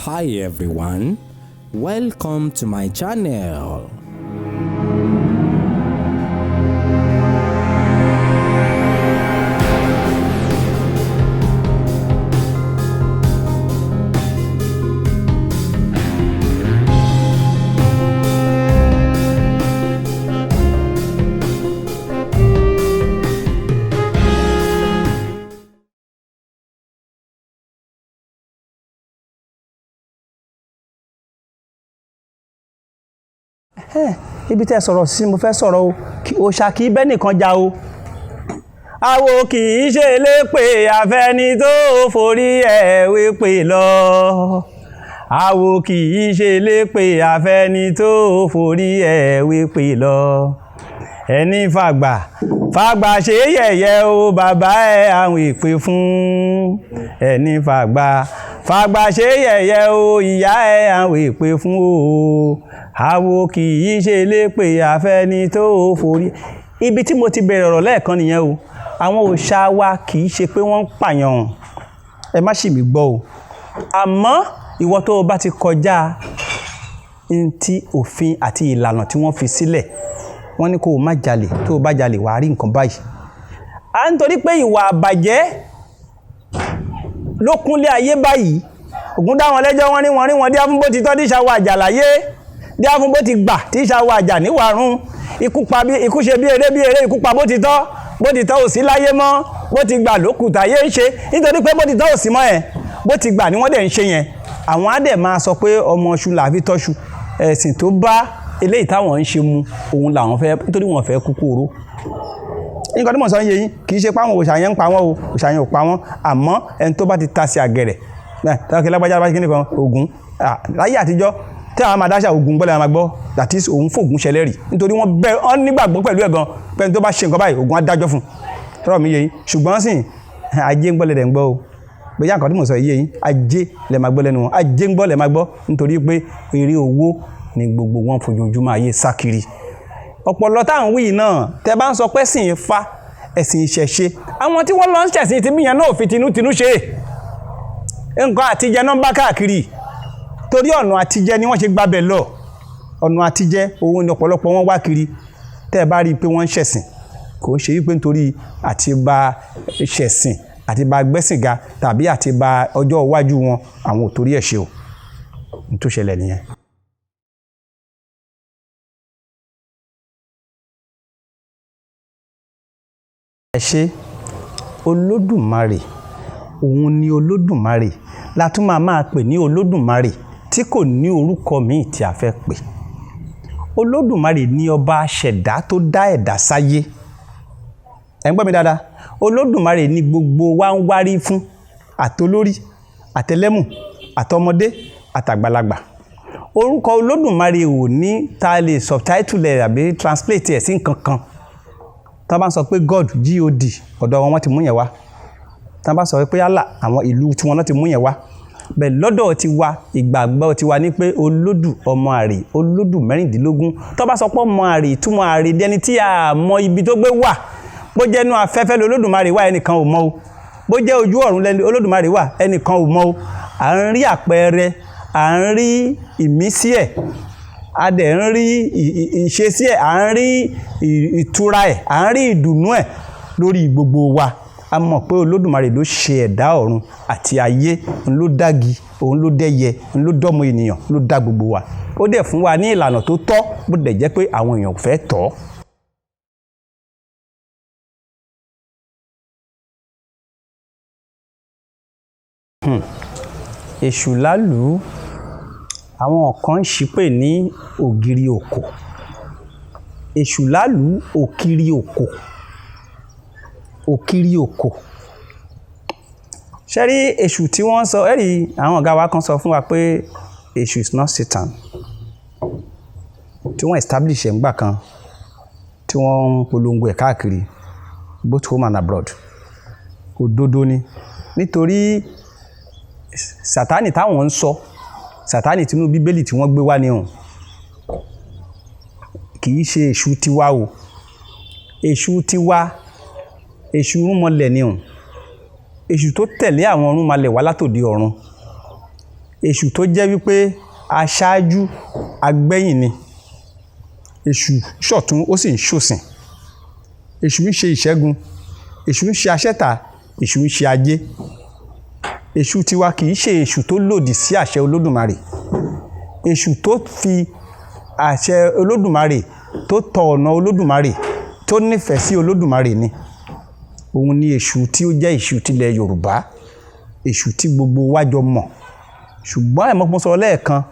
Hi everyone, welcome to my channel. Ibi tẹ́ sọ̀rọ̀ sí mo fẹ́ sọ̀rọ̀ o. Òòṣà kì í bẹ́ nìkan jà o. Àwo kì í ṣe lépè àfẹni tó forí ẹ̀ wépè lọ. Àwo kì í ṣe lépè àfẹni tó forí ẹ̀ wépè lọ. Ẹni fàgbà fàgbà ṣe yẹ̀yẹ́ o, bàbá ẹ̀ àwọn ìpè fún. Ẹni fàgbà fàgbà ṣe yẹ̀yẹ́ o, ìyá ẹ̀ àwọn ìpè fún o. Àwo kì í ṣe lépè àfẹni tó forí. Ibi tí mo ti bẹ̀rẹ̀ ọ̀rọ̀ lẹ́ẹ̀kan nìyẹn o. Àwọn òòṣà wa kì í ṣe pé wọ́n ń pààyàn, ẹ má ṣì mí gbọ́ o. Àmọ́ ìwọ tó o bá ti kọjá n tí òfin àti ìlànà tí wọ́n fi sílẹ̀, wọ́n ní kó o má jalè, tó o bá jalè wàá rí nǹkan báyìí. À ń torí pé ìwà àbàjẹ́ ló kúnlé ayé báyìí. Ògún dá wọn lẹ́jọ́, wọ́n rí wọn rí wọn díá fún bó ti tọ́ díṣà wa àjàláyé, díá fún bó ti gbà tíṣà wa àjà níwàrún. Ikú pa bí ikú ṣe bí eré bí eré, ikú pa bó ti tọ́, bó ti tọ́ ò sí láyé mọ́, bó ti gbà lókùtà yé ń ṣe. Nítorí pé bó ti tọ́ ò sí mọ́ ẹ̀, bó ti gbà ni wọ́n dẹ̀ ń ṣe yẹn. Àwọn á dẹ̀ máa sọ pé ọmọ ṣu làá fi tọ́ṣu. Ẹ̀sìn tó bá eléyìí táwọn ń ṣe mu òun làwọn fẹ́, nítorí wọn fẹ́ kúkú oró. Nǹkan tí mò ń sọ ń yé yín, kì í ṣe pé àwọn òòṣà yẹn ń pa wọ́n o, òòṣà yẹn ò pa wọ́n. Àmọ́ ẹni tó bá ti ta sí àgẹ̀rẹ̀, tọ́kì lágbájá bá ti kíni kan Ògún, láyé àtijọ́ tí àwọn máa dáṣà Ògún gbọ́dọ̀ máa gbọ́, that is òun fògún ṣẹlẹ́rì, nítorí wọ́n bẹ́ ọ́n nígbàgbọ́ pẹ̀lú ẹ̀ gan, pé ẹni tó bá ṣe nǹkan báyìí Ògún á dájọ́ fún un. Tọ́rọ̀ mi yé yín, ṣùgbọ́n sìn ajé ń gbọ́ lẹ́dẹ̀ ń gbọ́ o. Bóyá nǹkan tí mò ń sọ yé yín, ajé lẹ máa gbọ́ lẹ́nu wọn, ajé ń gbọ́ lẹ máa gbọ́, nítorí pé eré owó ni gbogbo wọn fojoojúmọ́ ayé sá kiri. Ọ̀pọ̀lọ táwọn wí náà, tẹ bá ń sọ pé ẹ̀sìn Ifá, ẹ̀sìn ìṣẹ̀ṣe, àwọn tí wọ́n lọ ń ṣẹ̀sìn tí míyàn náà ò fi tinútinú ṣe. Nǹkan àtijẹ náà ń bá káàkiri, torí ọ̀nà àtijẹ ni wọ́n ṣe gbabẹ̀ lọ. Ọ̀nà àtijẹ òun ni ọ̀pọ̀lọpọ̀ wọn wá kiri. Tẹ́ ẹ bá rí i pé wọ́n ń ṣẹ̀sìn, kò ń ṣe wípé nítorí àti bá ṣẹ̀sìn, àti bá gbẹ́sìn ga, tàbí àti bá ọjọ́ iwájú wọn, àwọn ò torí ẹ̀ ṣe o. N tó ṣẹlẹ̀ nìyẹn. Ẹ ṣé, Olódùmarè, òun ni Olódùmarè, la tún máa máa pè ní Olódùmarè tí kò ní orúkọ míì tí a fẹ́ pè. Olódùmarè ni ọba aṣẹ̀dá tó dá ẹ̀dá sáyé. Ẹ ń gbọ́ mi dáadáa. Olódùmarè ni gbogbo wa ń wárí fún, àtolórí, àtẹlẹ́mù, àtọmọdé, àtàgbàlagbà. Orúkọ Olódùmarè ò ní ta lè subtitle ẹ̀ àbí translate ẹ̀ sí nǹkan kan. Tí wọ́n bá ń sọ pé God, God, ọ̀dọ̀ wọn wọ́n ti mú yẹn wá. Tí wọ́n bá sọ pé Allah, àwọn ìlú tí wọ́n náà ti mú yẹn wá. Bẹ́ẹ̀ lọ́dọ̀ tiwa, ìgbàgbọ́ tiwa ní pé Olódù ọmọ àrè, Olódù mẹ́rìndínlógún. Tí wọ́n bá sọ pé ọmọ àrè, ìtumọ̀ àrè dẹni tí a mọ ibi tó gbé wà. Bó jẹ́ inú afẹ́fẹ́ lolódùmarè wà, ẹnìkan ò mọ̀ o. Bó jẹ́ ojú ọ̀run lẹ́ni Olódùmarè wà, ẹnìkan ò mọ̀ o. À ń rí àpẹẹrẹ, à ń rí ìmísí ẹ̀, a dẹ̀ ń rí ìṣesí ẹ̀, à ń rí ìtura ẹ̀, à ń rí ìdùnnú ẹ̀ lórí gbogbo wa. A mọ̀ pé Olódùmarè ló ṣe ẹ̀dá ọ̀run àti ayé, òun ló dági, òun ló dẹ́yẹ, òun ló dọ́mọ ènìyàn, ló dá gbogbo wa. Ó dẹ̀ fún wa ní ìlànà tó tọ́, bó dẹ̀ jẹ́ pé àwọn èèyàn ò fẹ́ tọ̀. Èṣù lálù, àwọn kan ń ṣìpè ní ògiri òkò. Èṣù lálù òkiri òkò. Òkiri òkò. Ṣé rí èṣù tí wọ́n sọ, ẹ rí àwọn ọ̀gá wa kan sọ fún wa pé èṣù is not Satan. Tí wọ́n establish ẹ̀ ńgbà kan, tí wọ́n ń polongo ẹ̀ káàkiri, both home and abroad. Òdodo ni. Nítorí Sátánì táwọn ń sọ, Sátánì tinú Bíbélì tí wọ́n gbé wá ni òun. Kì í ṣe èṣù tiwa o. Èṣù tiwa, èṣù irúnmọlẹ̀ ni òun. Èṣù tó tẹ̀lé àwọn irúnmọlẹ̀ wá látòde ọ̀run. Èṣù tó jẹ́ wípé aṣáájú agbẹ́yìn ni. Èṣù ṣọ̀tún ó sì ń ṣòsìn. Èṣù ń ṣe ìṣẹ́gun, Èṣù ń ṣe aṣẹ́ta, Èṣù ń ṣe ajé. Èṣù tiwa kì í ṣe èṣù tó lòdì sí àṣẹ Olódùmarè. Èṣù tó fi àṣẹ Olódùmarè, tó tọ ọ̀nà Olódùmarè, tó nífẹ̀ẹ́ sí Olódùmarè ni. Òun ni èṣù tí ó jẹ́ èṣù tilẹ̀ Yorùbá, èṣù tí gbogbo wa jọ mọ̀. Ṣùgbọ́n ẹ̀ mọ̀ mo sọ lẹ́ẹ̀kan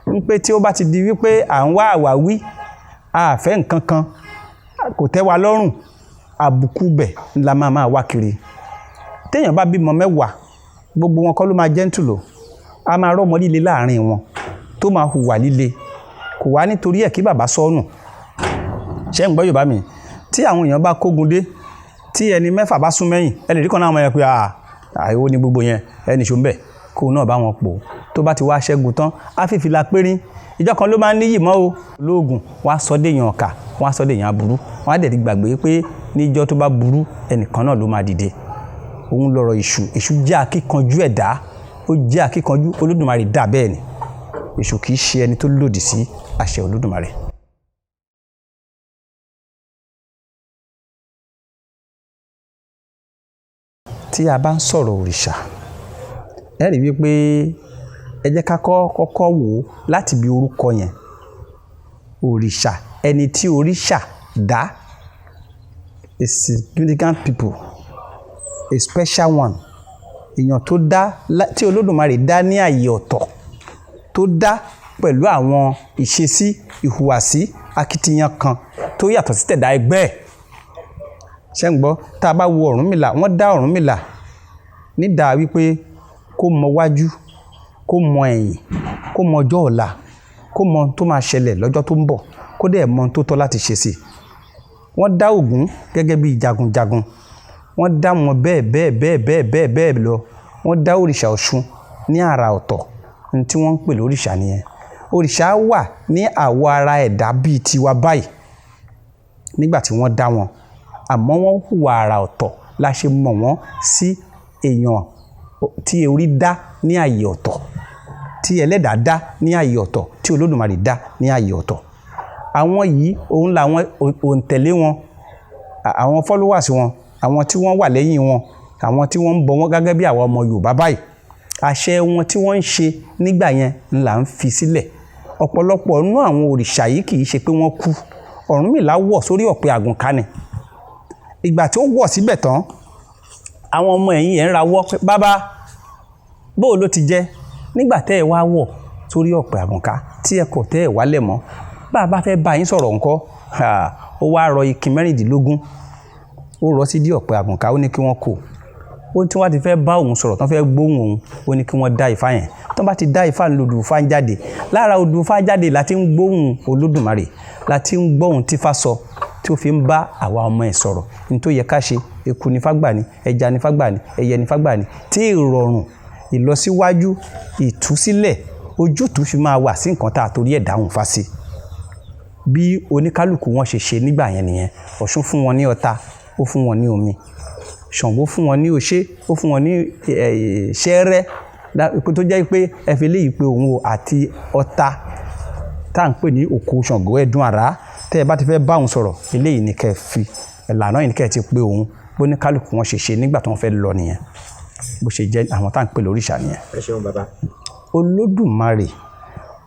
wípé tí ó bá ti di wípé à ń wá àwáwí, a fẹ́ nǹkan kan, kò tẹ́ wa lọ́rùn, àbùkù bẹ̀ la máa máa wá kiri. Téèyàn bá bímọ mẹ́wàá, gbogbo wọn kọ́ ló máa gentle o. A máa rọ́mọ líle láàrin wọn tó máa hùwà líle. Kò wá nítorí ẹ̀ kí bàbá sọ́nù. Ṣé ń gbọ́ Yorùbá mi? Tí àwọn èèyàn bá kógun dé, tí ẹni mẹ́fà bá sún mẹ́yìn, ẹ lè rí kan náà àwọn yẹn pé àà, èwo ni gbogbo yẹn, ẹni ṣó ń bẹ̀, kó náà bá wọn pò. Tó bá ti wá ṣẹ́gun tán, á fìfì la pérín. Ìjọ kan ló máa ń níyì mọ́ o. Lóògùn, wọ́n á sọ déèyàn ọ̀kà, wọ́n á sọ déèyàn aburú. Wọ́n á dẹ̀ ti gbàgbé pé níjọ́ tó bá burú, ẹnìkan náà ló máa dìde. Òun lọ̀rọ̀ èṣù. Èṣù jẹ́ akíkanjú ẹ̀dá, ó jẹ́ akíkanjú. Olódùmarè dà bẹ́ẹ̀ ni. Èṣù kì í ṣe ẹni tó lòdì sí àṣẹ Olódùmarè. Tí a bá ń sọ̀rọ̀ òrìṣà, ẹ rí wípé ẹ jẹ́ ká kọ́kọ́ wò ó láti bí orúkọ yẹn. Òrìṣà, ẹni tí òrìṣà dá, a significant people, a special one. Èèyàn tó dá, tí Olódùmarè dá ní ààyè ọ̀tọ̀, tó dá pẹ̀lú àwọn ìṣesí, ìhùwàsí, akitiyan kan tó yàtọ̀ sí tẹ̀dá ẹgbẹ́ ẹ̀. Ṣé ń gbọ́? Tá a bá wo Ọ̀rúnmìlà, wọ́n dá Ọ̀rúnmìlà nídàá wípé kó mọ wájú, kó mọ ẹ̀yìn, kó mọ ọjọ́ ọ̀la, kó mọ ohun tó máa ṣẹlẹ̀ lọ́jọ́ tó ń bọ̀, kó dẹ̀ mọ ohun tó tọ́ láti ṣe sí i. Wọ́n dá Ògún gẹ́gẹ́ bí jagunjagun. Wọ́n dá wọn bẹ́ẹ̀ bẹ́ẹ̀ bẹ́ẹ̀ bẹ́ẹ̀ bẹ́ẹ̀ bẹ́ẹ̀ lọ. Wọ́n dá òrìṣà Ọ̀ṣun ní àrà ọ̀tọ̀. Ohun tí wọ́n ń pè lóríṣà nìyẹn. Òrìṣà wà ní àwọ̀ ara ẹ̀dá bíi tiwa báyìí nígbà tí wọ́n dá wọn. Àmọ́ wọ́n hùwà àrà ọ̀tọ̀ la ṣe mọ̀ wọ́n sí èèyàn tí orí dá ní ààyè ọ̀tọ̀, tí ẹlẹ́dàá dá ní ààyè ọ̀tọ̀, tí Olódùmarè dá ní ààyè ọ̀tọ̀. Àwọn yìí, òun làwọn òǹtẹ̀lé wọn, àwọn followers wọn, àwọn tí wọ́n wà lẹ́yìn wọn, àwọn tí wọ́n ń bọ wọ́n gẹ́gẹ́ bí àwọn ọmọ Yorùbá báyìí. Àṣẹ wọn tí wọ́n ń ṣe nígbà yẹn là ń fi sílẹ̀. Ọ̀pọ̀lọpọ̀ nínú àwọn òrìṣà yìí kì í ṣe pé wọ́n kú. Ọ̀rúnmìlà wọ̀ sórí ọ̀pẹ àgùnká ni. Ìgbà tí ó wọ̀ síbẹ̀ tán, àwọn ọmọ ẹ̀yìn ẹ̀ ń rawọ́ pé bàbá, bó ló ti jẹ́ nígbà tẹ́ ẹ wá wọ̀ sórí ọ̀pẹ àgùnká tí ẹ kọ̀ tẹ́ ẹ wálẹ̀ mọ́, bá a bá fẹ́ bá yín sọ̀rọ̀ ńkọ́, ó wá rọ ikin mẹ́rìndínlógún, ó rọ sí dí ọ̀pẹ àgùnká, ó ní kí wọ́n kó. Ó ní tí wọ́n ti fẹ́ bá òun sọ̀rọ̀, tán fẹ́ gbóhùn òun, ó ní kí wọ́n dá ifá yẹn. Tán bá ti dá ifá ní odù ifá ń jáde. Lára odù ifá jáde la ti ń gbóhùn Olódùmarè, la ti ń gbóhùn tífá sọ, tí ó fi ń bá àwa ọmọ ẹ̀ sọ̀rọ̀. Ní tó yẹ ká ṣe, eku ni fá gbà ní, ẹja ni fá gbà ní, ẹyẹ ni fá gbà ní. Tí ìrọ̀rùn, ìlọsíwájú, ìtúsílẹ̀, ojútùú fi máa wà sí nǹkan tá a torí ẹ̀ dáhùn fá sí. Bí oníkálùkù wọn ṣe ṣe nígbà yẹn nìyẹn. Ọ̀ṣun fún wọn ní ọta, ó fún wọn ní omi. Ṣàngó fún wọn ní oṣé, ó fún wọn ní ṣẹ́rẹ́, tó jẹ́ pé ẹ fi léyìí pé òun àti ọta tá à ń pè ní òkò Ṣàngó ẹ̀dùn àrá. Tẹ́ ẹ bá ti fẹ́ bá òun sọ̀rọ̀, eléyìí ni kẹ́ ẹ fi, ìlànà yìí ni kẹ́ ẹ ti pé òun. Bó ní kálùkù wọn ṣe ṣe nígbà tí wọ́n fẹ́ lọ nìyẹn. Bó ṣe jẹ́ àwọn tá à ń pè lóríṣà nìyẹn. Ẹ ṣeun bàbá. Olódùmarè,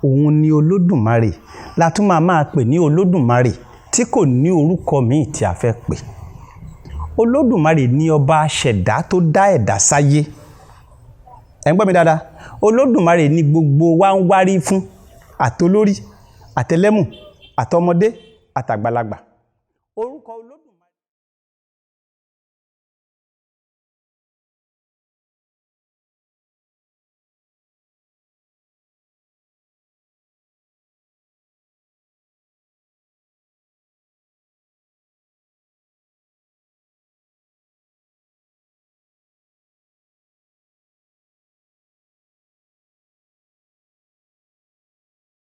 òun ni Olódùmarè. La tún máa máa pè ní Olódùmarè tí kò ní orúkọ míì tí a fẹ́ pè. Olódùmarè ni ọba aṣẹ̀dá tó dá ẹ̀dá sáyé. Ẹ ń gbọ́ mi dáadáa. Olódùmarè ni gbogbo wa ń wárí fún, àtolórí, àtẹlẹ́mù, àtọmọdé, àtàgbàlagbà. Orúkọ Olódùmarè.